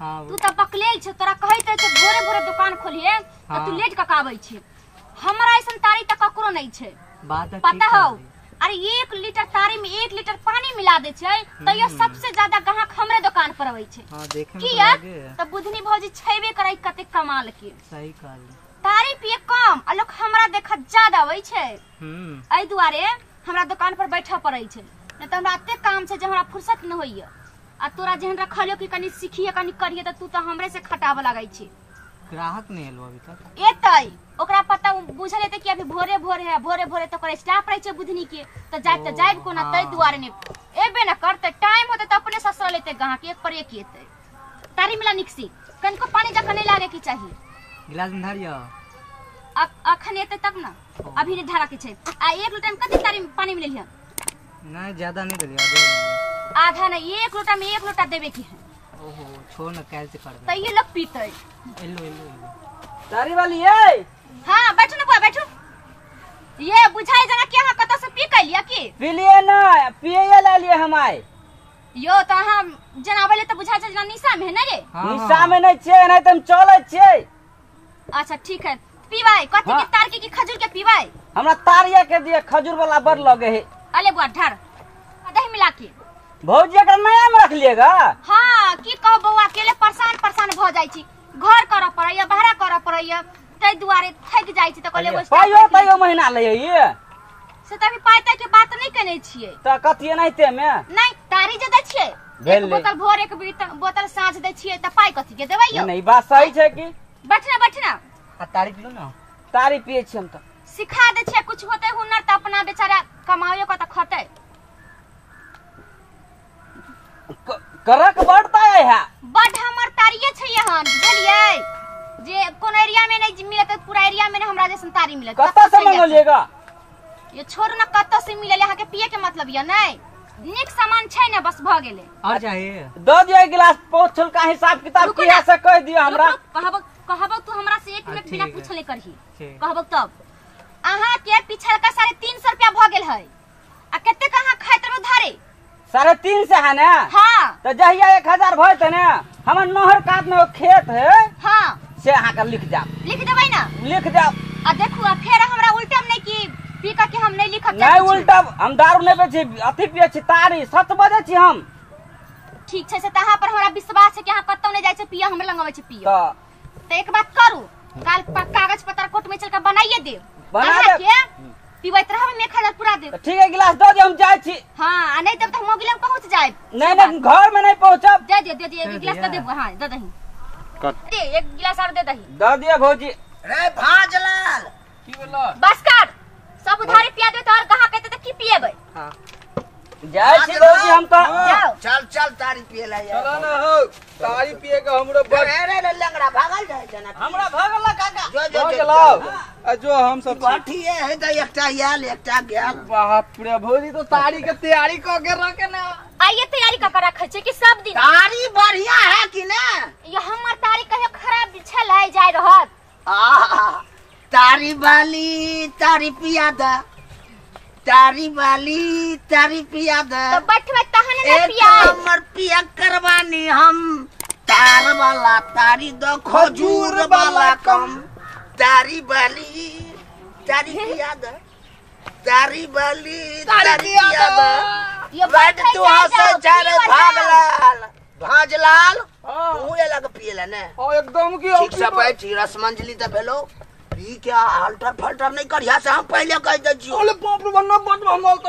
हां तू त पकलेल छ, तोरा कहैत छै भोरे भोरे दुकान खोलिए त तू लेट क आबै छी। हमरा ऐसन तारी त ककरो नहीं छै, बात पता हो। अरे 1 लीटर तारी में 1 लीटर पानी मिला दे छै तैयो सबसे ज्यादा ग्राहक हमरे दुकान पर आबै छै। हां देखे में किया त बुधनी भौजी छेबे करै कते कमाल के। सही कहली, तारी पिए कम आ लोग हमरा देखत ज्यादा आबै छै। एहि दुआरे हमरा दुकान पर बैठऽ पड़ै छै, नहीं त हमरा एते काम छै जे हमरा फुर्सत न होइया। आ तोरा जेहन रखलियो कि कनी सीखिए कनी करिए त तू त हमरे से खटाबऽ लागै छी। ग्राहक नहीं एलो अभी तक? एतै, ओकरा पता बुझल हेतै कि अभी भोरे भोरे है, भोरे भोरे त ओकर स्टाफ रहै छै बुधनी के, त जायब त जायब कोना, तै दुआरे ने एबे न करतै। टाइम होतै त अपने ससुर लेतै ग्राहक, एक पर एक एतै। तारी मिला निकसी, कनिको पानी जखन नहीं लागे के चाही। गिलास में धरियो, अखन एतै तब ना, अभी नहीं ढारा के छै। आ 1 लोटा में कते तारी पानी मिलल है? नहीं ज्यादा नहीं देलियो, आधा देलियो। आधा नहीं, 1 लोटा में 1 लोटा देबे की है। ओहो छोड़ न, कैल से करबे त ये लोग पीतै। एलो एलो एलो तारी वाली ए। हां बैठू ना बुआ बैठू। ये बुझाई जना कि अहां कतौ से पी के लिया की? पी लिए ना, पिए ला लिए हम आए। यो त अहां जनाबै ले त बुझाई छै जना निशा में है ना रे? निशा में नहीं छियै, नहीं त हम चलै छियै। अच्छा ठीक है, पीवाई कथि के तार के खजूर के पीवाई? हमरा तारिया के दिए, खजूर वाला बड़ लगे है। अले बुआ ढार दही मिला के। भौजी एकरा नया में रख लिएगा? हां की कहब बौआ, अकेले परेशान परेशान भ जाइ छी, घर करऽ पड़ैया, भाड़ा करऽ पड़ैया, तै दुआरे थकि जाइ छी त कहलियै एगो पाइयो तैयो महीना लैयै ये। से त अभी पाइ ताइ के बात नहीं केने छियै। त कथि एनाहिते में? नहीं तारी जे दै छियै, 1 बोतल भोर 1 बोतल साँझ दै छियै त पाइ कथि के देबै यौ? नहीं बात सही छै की। बैठना बैठना, आ तारी पिलो ना? तारी पिए छी हम त। सिखा दै छियै कुछ होतै हुनर त अपना बेचारा कमावे को त खतै। करक बढ़ता है बड हमर तारिये छै यहां, बुझलियै? जे कोन एरिया में नहीं मिलत, पूरा एरिया में हमरा जैसन तारी मिलत। कतऽ से मंगलिएगा? ये छोड़ ना, कतऽ से मिलल, अहाँ के पिए के मतलब या नहीं, नीक सामान छै ना, बस भ गेलै। और चाहिए द दिया गिलास, पोछल का हिसाब किताब किया से कह दिया हमरा। कहब कहब तू हमरा से 1 मिनट बिना पूछले करही, कहब तब। अहाँ के पिछल का 350 रुपया भ गेल है, आ कते कहाँ खाइत रहू धारे? 350 है ना? हाँ। तो जहिया 1000 भइते ना, हमर नहर कात में खेत है, हाँ, से अहाँ के लिख जाब। लिख देबै ना? लिख जाब। आ देखू, आ फेर हमरा उल्टम नहीं कि पी के हम नहीं लिखब। नहीं उल्टब, हम दारू नहीं बेची, अथी पिए छी तारी, सच बजै छी हम। ठीक छै, से त अहाँ पर हमरा विश्वास छै कि अहाँ कतौ नहीं जाइ छै पिए, हमरे लग अबै छै पिए। त एक बात करू, काल कागज पत्र कोर्ट में चल के बनाइए देब। बना देब के पीबैत रहब, हम 1000 पूरा देब। ठीक है, गिलास दऽ दियौ, हम जाइ छी। हां, आ नहीं तब त हम मोगिल में पहुंच जाएब। नहीं नहीं, घर में नहीं पहुंचब। दे दियो दे दियो, 1 गिलास दे देब। हां दे दही, दे 1 गिलास और दे दही। दऽ दियो भौजी। रे भाजलाल की भेलो? बस कर, सब उधारी पिया दे त और कहां कहते त की पिएबै? हां जाइ छी भौजी हम त। जाओ चल चल तारी पिए ला यार। चलो ना हो, तारी पिए के हमरो बड़। अरे रे लंगड़ा भागल जाय जना, हमरा भागल काका। जो जो चलाओ आ जो हम सब बाठी है त एकटा आयल एकटा गेल। बाप रे भौजी तो तारी के तैयारी क के रखे ना। आइए तैयारी क के रखे छै कि सब दिन? तारी बढ़िया है कि ना? ये हमर तारी कहियो खराब छलै जाय रहत। आ तारी वाली तारी पिया द, तारी वाली तारी पिया द। त बैठबै तहन ने पिया। एक नंबर पिया करवानी हम, तार वाला तारी दो, खजूर वाला कम। तारी वाली तारी पिया द, तारी वाली तारी पिया द। ये बैठ तू हंसै छै रे भागलाल, भाजलाल तू ये लग पिएला ने? ओ एकदम की ठीक से बैठ, रसमंजलि त भेलो। ई क्या अल्टर फल्टर नहीं करिया से हम पहले कह दै छियो। अरे बाप रे, बन्ना बड हमल त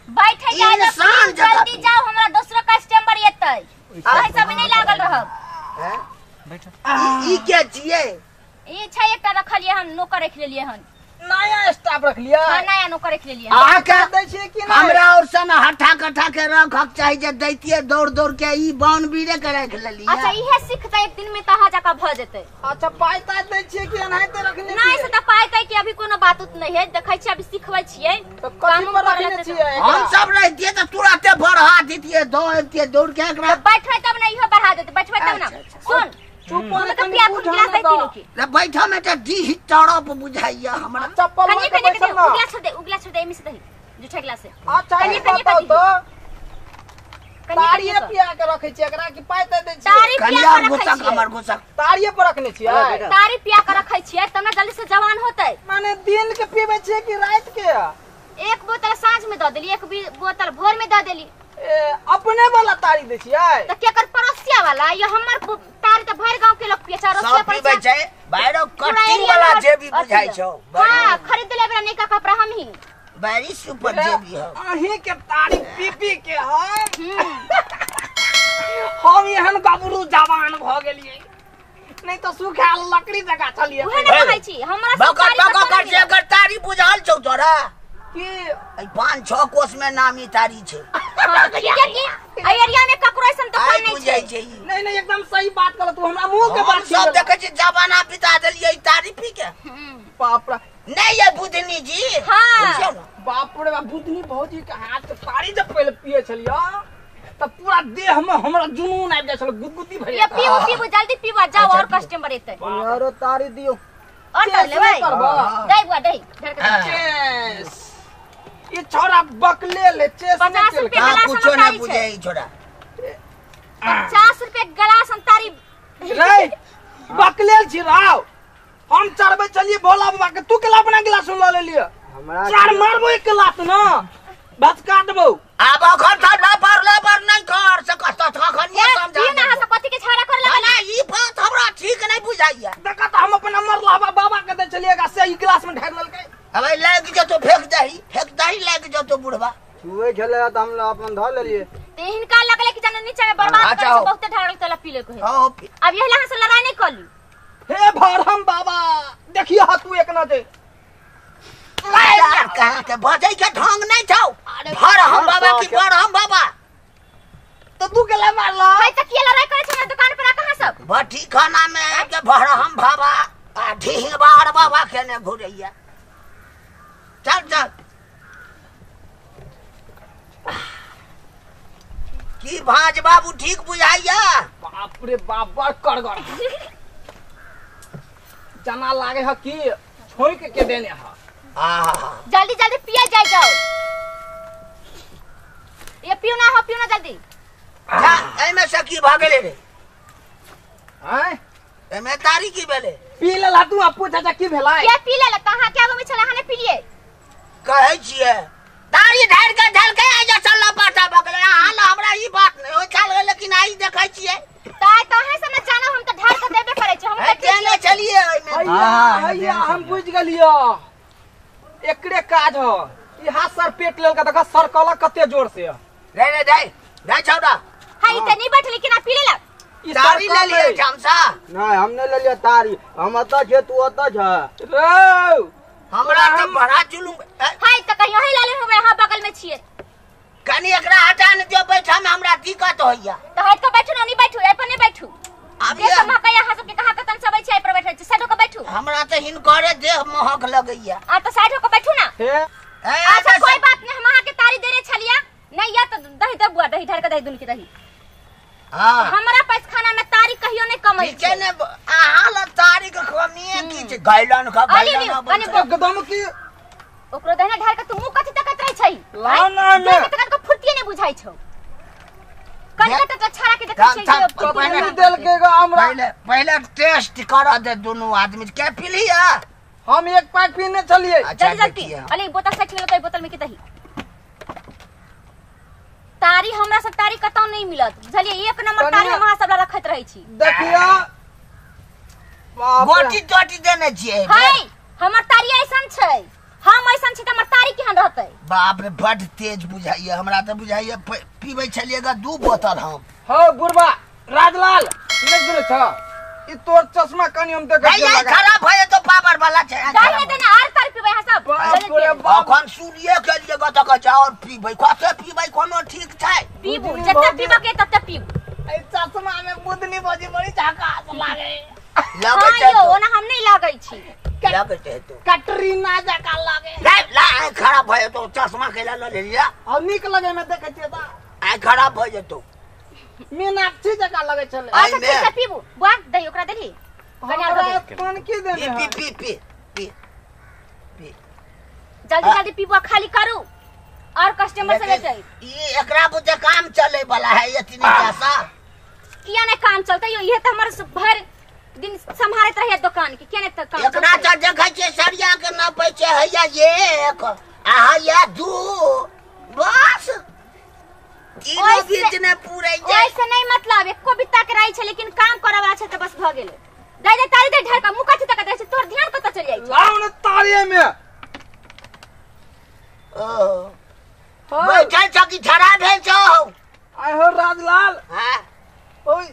बैठे जाय, इंसान जल्दी जाओ, हमरा दोसरो कस्टमर एतै, अहि सब नहीं लागल रहब। हैं बैठो। ई के छियै? ई छै एकटा रखलियै हन, नौकर रख लेलियै हन। नया स्टाफ रख लिया? हां नया नौकर रख लेलियै। अहाँ के दै छियै कि नहीं? हमरा और सन हठा कठा के रखक चाही जे दैतियै दौड़ दौड़ के, ई बाउन बीरे के रख लेलियै। अच्छा इहे सिखतै एक दिन में त अहाँ जका भ जेतै। अच्छा पाइ ताइ दै छियै कि एनाहिते रखने? नहीं से त पाइ ताइ के अभी कोनो बात उत नहीं है, देखै छियै अभी सिखबै छियै। त कथि पर रखने छियै? हम सब रहितियै त तुरते बढ़ा दितियै, दौ अबितियै दौड़ के एकरा। बैठबै तब ना इहो बढ़ा देतै, बैठबै तब ना। सुन चुप हो के पिया गिलास दैती नो की रे बैठा में त डीह तड़प बुझाइया हमरा। चप्पल कनी कनी के उगला छोड़ दे, उगला छोड़ दे, एमे से दही जूठा गिलास से। अच्छा कनी कनी बताओ के तो। ताड़िए पिया के रखै छियै एकरा कि पाइ दे दै छियै? तारी पिया कनिया के रखै घुसक छियै। हमर घुसक। ताड़िए पर रखने छियै? तारी पिया के रखै छियै तब ने जल्दी से जवान होतै। माने दिन के पीबै छियै कि रात के? एक बोतल साँझ में दऽ देली, एक बोतल भोर में दऽ देली। ए, अपने वाला ताड़ी दै छियै? तऽ केकर पड़ोसिया वाला? ये हमर तारी तऽ भरि गांव के लोग पिए छै, अड़ोसिया सब पीबै छै बाहरो कटिंग वाला जे भी बुझाइ छौ। हां, खरीद ले बरा नयका कपड़ा हम ही। बड़ी सुपर जेबी हो। अहीं के ताड़ी पी पी के हम एहन गबरू जवान भ गेलियै, नहीं तो सुखाल लकड़ी जका छलियै। उहे ने कहै छी हमरा सब बकर तारी बकर कतौ कर नहि से अगर तारी बुझल छौ तोरा कि एहि 5-6 कोस में नामी तारी छै। हां, किया कि एहि एरिया में ककरो ऐसन दुकान आइ नहीं बुझाइ छै। छै ई। नहीं नहीं एकदम सही बात कहल तू, हमरा मुंह के हम बात सब छीन देखै छी जमाना बिता देलियै ई तारी पी के। बाप रे नहीं ये बुधनी जी। हाँ। बुझियौ ने। बाप रे बाप, बुधनी भौजी के हाथ के तारी जब पहले पिए छलियै तब पूरा देह में हमरा जुनून आबि जाइ छल, गुदगुदी भरि ये पीबू पीबू जल्दी पीबू, जाओ और कस्टमर एतै। आरो तारी दियो। और तर लेबै? करबा। दही बुआ दही धर के दही। चेस ई छोरा बकले ले चेस 50 नहीं रुपया हाँ, गिलास कुछो हम नहीं तारी बुझे छै। ई छोरा। 50 रुपया गिलास हम तारी रे बकलेल छी राव, हम चढ़बै चलिए भोला बाबा के, तू केला अपना गिलास ल लेलिए? हमरा चार मारबो एक लात न भचका देबौ। आब अखन ठंडा पड़ला पर नहीं कर से कत तखन ये समझा पियू ना अहाँ सब कथी के छाड़ा कर ना लगल? ना ई बात हमरा ठीक नहीं बुझाइया। देखा त हम अपना मरला बाबा के दे चलिएगा से ई गिलास में ढार लेलकै। अबे लाग जतो फेंक दही, फेंक दही लाग जतो बुढ़वा। छुए छले त हम अपन धऽ लेलिए। ते हिनका लगले कि जाने नीचा में बर्बाद अच्छा कर हो। बहुते ढारल चला पी ले को है। हो अब यही अहाँ से लड़ाई नहीं कर ली। हे भरम बाबा देखिए हा तू एक ना दे यार कहाँ के बजै के ढंग नहीं छौ। भर हम बाबा की भर हम बाबा तो तू केला मारला? है त किया लड़ाई करे छै दुकान पर कहां सब? भट्ठी खाना में के भर हम बाबा आ ढींगबार बाबा के ने घुरैया। चल चल की भाज बाबू ठीक बुझाइया? बाप रे बाप बड़ करगर जना लागे ह कि छोड़ के देने ह। आहा जल्दी जल्दी पिया जाय जाओ। ये पियो ना हो, पियो ना जल्दी। जा एमे से की भ गेलै रे? हैं एमे तारी की भेलै? पी लेला तू आ पूछा जा की भेलै? के पी लेला? कहां के आबै छला? अहाँ ने पीलिए कहै छियै तारी ढार के ढलकै आ जा चल पाटा भ गेलै। अहाँ ल हमरा ई बात नहीं होय छल, लेकिन आई देखै छियै ताय त अहाँ सब ने जानो, हम त ढार के देबे करै छी। हम है त केने चलिए ओइमे। हैया हैया हम बुझ गेलियो एकरे काज ह। ई हाथ सर पेट लेलका देखा सर कला कते जोर से। रे रे दे दे छौड़ा। हाय त नहीं बैठले कि ना पी लेला? ई तारी ले लियै चमचा। नहीं हम नहीं लेलिए तारी, हम अतऽ छियै तू अतऽ छ। रे हमरा त बड़ा जुलुम। हाय त कहियो हे लाले होबे, अहाँ बगल में छियै। कनी एकरा हटा ने दियो बैठा में हमरा दिक्कत होइया। त हट के बैठू ना, नहीं बैठू ए पर नहीं बैठू। आब जे सब महकै अहाँ सबके कहाँ कतन सबै छै पर बैठै छै, साइड होके बैठू। हमरा त हिनकरे देह महक लगैया। आ त साइड होके बैठू ना। हे अच्छा कोई बात नहीं, हम अहाँ के तारी देने छलिया नहीं या त दही दे बुआ, दही ढार के दही दुन के दही। हां हमरा पैस खाना में तारी कहियो नहीं कमै ठीक छै ने। अहाँ ल तारी के कमिए की छै? गैलन का गैलन कनी एकदम की ओकरो दही ढार के तू मुंह कथि तकत रहै छै? लाओ ना ने तकत के फुर्ती नहीं बुझाइ छौ। कनी कत छाड़ा के देखै छै। पहले देल के गो हमरा पहले पहले टेस्ट कर दे दुनू आदमी के पीलिया। हम एक पैक पीने चलिए। जल्दी जल्दी अरे बोतल से छिलो त बोतल में के दही तारी। हमरा सब तारी कतौ नहीं मिलत बुझलिए, एक नंबर तारी हम अहाँ सब ला रखैत रहै छी। देखिया गोटी टोटी देने छियै। हाय हमर तारी ऐसन छै, हम ऐसन छी त हमर तारी केहन रहतै? बाप रे बड तेज बुझाइया हमरा त बुझाइया पीबै छलिएगा 2 बोतल हम। हो बुढ़बा राजलाल नहीं सुनै छ ई तोर चश्मा कनी हम देखै छियै। नहीं खराब भए तो पावर वाला छै। दाहिने देने आर तारी पीबै अहाँ सब। बाप रे बाप अखन सुनिए के लिए गत क जाओ और पीबै कते पीबै कोनो ठीक छै? पीबू जते पीबो के तते पीबू। ए चश्मा में बुदनी बजी बड़ी झकास लागे। लगै छै हां ओना हम नहीं लागै छी। लगै छै तो कटरीना जका लागे। ला ला खराब भए तो चश्मा के ल लेलिया। आ नीक लगे में देखै छियै त आइ खराब भए जेतो। मीनाक्षी जका लगे छले। अच्छा ठीक छै पीबू बुआ दही ओकरा देली कन्या हमरा कोन की देने? पी पी पी पी पी जल्दी जल्दी पीबू खाली करू। और कस्टमर सब एतै। ई एकरा बुझे काम चले वाला है इतनी पैसा किया ने काम चलतै यो? इहे त हमर भर दिन संभालत रहे दुकान के, किया ने त काम एकरा त देखै छै सरिया के नपै छै, हैया एक आ हैया दू, बस तीनों बीच ने पूरे छै। ओइसे नहीं मतलब एको बित्ता के रहै छै, लेकिन काम करऽ वाला छै त बस भ गेलै। दे दे तारी दे ढेर का मुंह कथि तक रहै छै, तोर ध्यान कतऽ चलि जाइ छै? लाउ ने तारी में। ओ बैठल छ कि ठड़ा भेल छौ? आय हो राजलाल। हां ओय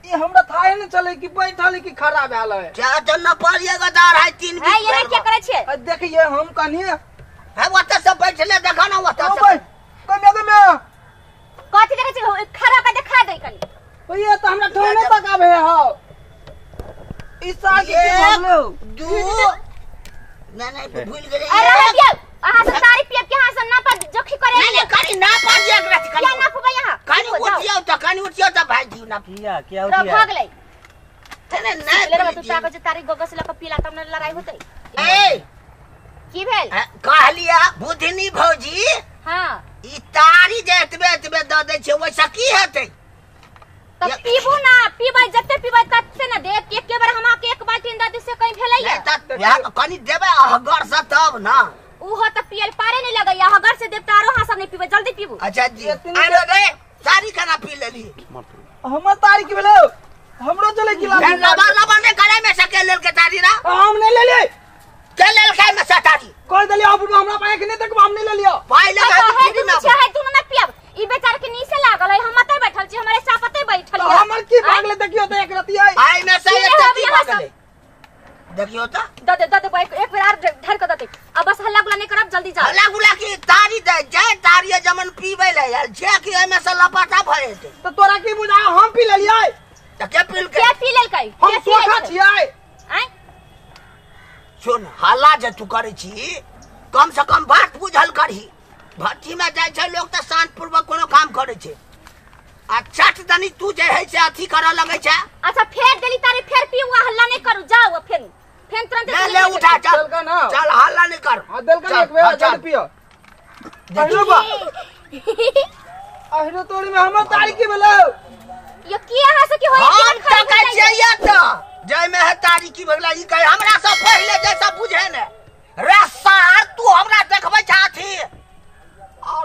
ई हमरा थाहे ने चले कि बैठल कि खड़ा भेल है। जा त न पड़िए गदार है तीन है ये क्या करै छियै? देखिए हम कनी है ओतऽ सब बैठले देखा ना ओतऽ सब कने कने कथि देखै छियै? खड़ा के देखा दे कनी। ओ ये त हमरा ठोने पकाबे हो ई साग के भरलो दू नहीं नहीं भूल गेलियै। अरे रह दियौ, अहाँ सब तारी पियब के अहाँ सब ना पर जोखी करे नहीं नहीं कनी ना पर दिया एकरा कनी क्या ना पुबै यहाँ कनी उठियौ त कनी उठियौ त भाई जी ना किया क्या उठिया उठिया भग गेलै नहीं नहीं ले तू ताको जे तारी गोगस ल के पीला तब न लड़ाई होतै। ए की भेल? कहलिया बुधनी भौजी। हां ई तारी जे एतबे एतबे the they छै ओइसा की हेतै? त पीबू ना, पीबै जते पीबै तते ना देब। एक बार हम के एक बाल्टी the they से कहीं भेलै त कनी देबै अहगर से तब ना। उहो त पियल पारे नहीं लगैया, अहगर से देब त आरो हां सब नहीं पीबै, जल्दी पीबू। अच्छा जी अरे रे तारी खाना पी लेली। हमर तारी की भेलो? हमरो चले गिला लबा लबा नहीं करे में सके लेल के तारी ना हम नहीं लेली। के लेल के में से तारी कह देली अब हमरा पाए के नहीं देखब, हम नहीं लेलियो। पाई लगा फ्री में है तू ना पियब। ई बेचार के नीचे लागल है, हम अतै बैठल छी, हमरे सापते बैठल है। हमर की भागले देखियो त एक रति आई आई में से एक रति भागले देखियो त the they the they एक बेर आर ढर के the they. अब बस हल्ला गुल्ला नहीं करब, जल्दी जाओ। हल्ला गुल्ला की तारी दे जाय तारी जमन पीबै ले यार जे की एमे से लपाटा भरे जेतै। त तोरा की बुझा हम पी लेलियै? त के पील के के पी लेलकै? हम सोखा छियै। आय सुन हल्ला जे तू करै छी कम से कम बात बुझल करही। भट्ठी में जाइ छै लोग त शांतपूर्वक कोनो काम करै छै आ चट दनी तू जे है से अथी करऽ लगै छै। अच्छा फेर देली तारी फेर पीऊ, हल्ला नहीं करू, जाओ फेर फेर तुरंत ले ले उठा चल चल हल्ला नहीं कर। हां देलका एक बेर जल्दी पियो। अहिरो बा अहिरो तोरी में हमर तारी की भेलो? यो की अहाँ से की होय? हम त कहै छियै त जय में है तारी की भगला ई कहे हमरा सब पहिले जैसा बुझे ने रे सार तू हमरा देखबै छाथी और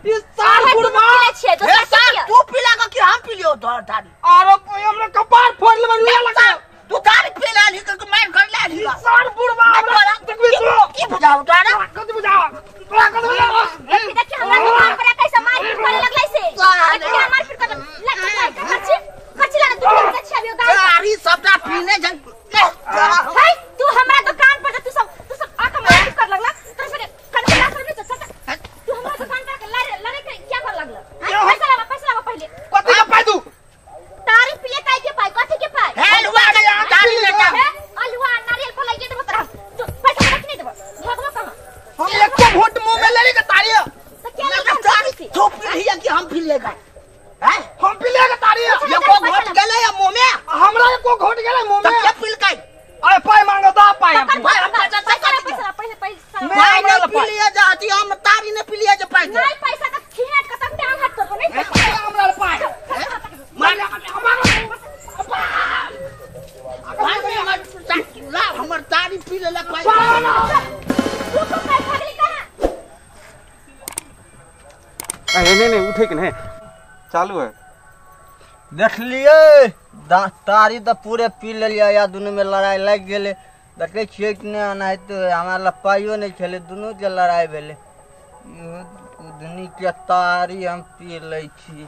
ई सार बुढ़वा छियै रे सार तू पीला के की हम पीलियो तोर तारी? आरो हमरा कपार फोड़ लेबै रुआ लगा। तू तारी पी लेली के मार कर लेली सार बुढ़वा हमरा देखबी तू की बुझाउ तोरा? कथि बुझाउ तोरा? कथि बुझाउ? देखि देखि हमरा दुकान पर कैसे मारपीट करे लगलै से। देखि मारपीट कर लग खर्ची खर्ची ला तू के छी अभी गाय तारी सबटा पीने जन हे तू हमरा दुकान पर तू सब आके मारपीट कर लगला तोरा से कन कर नहीं चल। तू हमरा दुकान पर लड़े लड़े के क्या कर लगला? पैसा लावा पैसा लावा पहले। कथि के पाई तू? तारी पिए ताई के पाई कथि के पाई? हे लुआ के तारी लेटा हे अलुआ नारियल फल लइए देबो तोरा। तू पैसा रख नहीं देबो भगवा कहां? हम एको घोट मुंह में लेली के तारी त क्या लेका तारी तू पी लिया कि हम पी लेगा? हैं हम पी लेगा तारी एको घोट गेलै या मुंह में? हमरा एको घोट गेलै मुंह में त के पीलकै? अरे पाई मांगो त पाई हम पाई हम पैसा पैसा पैसा पैसा पाई नहीं पी लिया जाती हम तारी नहीं पी लिया जे पाई नहीं पैसा त खिहाट के तब टांग हाथ करबो नहीं हमरा पाई मार हमर हमर तारी पी लेलक पाई। तू तो पाई भागली कहां? नहीं नहीं नहीं उठे के नहीं चालू है। देखलिए तारी तो पूरे पी लेलिए या दुनू में लड़ाई लग गेलै। देखै छियै कि नहि एनाहिते हमरा लग पाइयो नहीं छलै, दुनू के लड़ाई भेलै। बुधनी के तारी हम पी लै छी।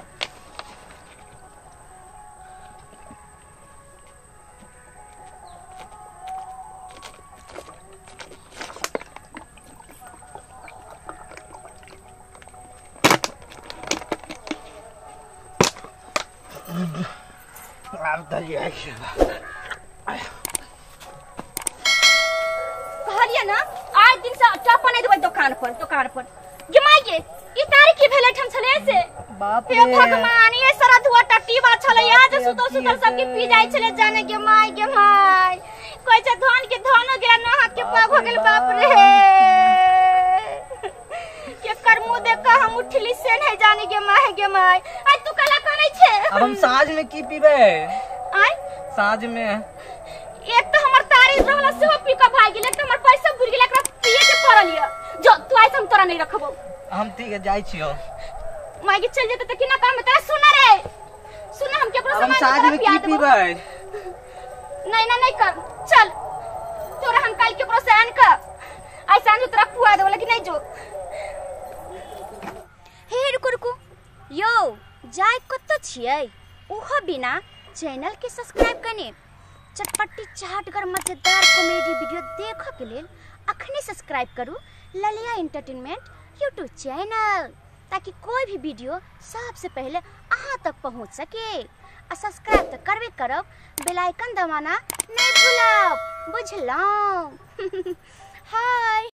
कहलिए ना आज दिन से टप नहीं देबै दुकान पर दुकान पर। गे माय गे ई तारी की भेलै ठम छलै से? बाप रे हे भगवान ये सारा धुआ टट्टी बा छलै आज सुतल सुतल सबके पी जाय छलै जाने गे माय गे माय। कहै छै धन के धनो गेला न हाथ के पाग हो गेल। बाप रे के कर मुंह देख के हम उठली से नहीं जाने गे my गे my. आइ तू कला करै छे? अब हम साँझ में की पीबै? आइ साँझ में एक तो हमर तारी रहला सेहो पी के भाग गेल, एक तो हमर पैसा बुर गेल, एकरा पिए के पड़ल य। जो तू आइ हम तोरा नहीं रखबो। हम ठीक है जाय छियो। माय गे चल जेते त केना काम हेतै? सुन रे सुन, हम केकरो हम सामान साँझ में की पीबै? नहीं ना नहीं कर, चल तोरा हम काल केकरो से आन के आइ साँझ तोरा खुआ देबो, लेकिन नहीं जो। हे रुकू रुकू यो जाय कत छियै उहो बिना चैनल के सब्सक्राइब कने चटपटी चाटगर मजेदार कॉमेडी वीडियो देख के लेल अखने सब्सक्राइब करू ललिया एंटरटेनमेंट यूट्यूब चैनल, ताकि कोई भी वीडियो सबसे पहले अहाँ तक पहुँच सके। आ सब्सक्राइब तो करबे करब, बेल आइकन दबाना नहीं भूलब, बुझलहुँ। हाय।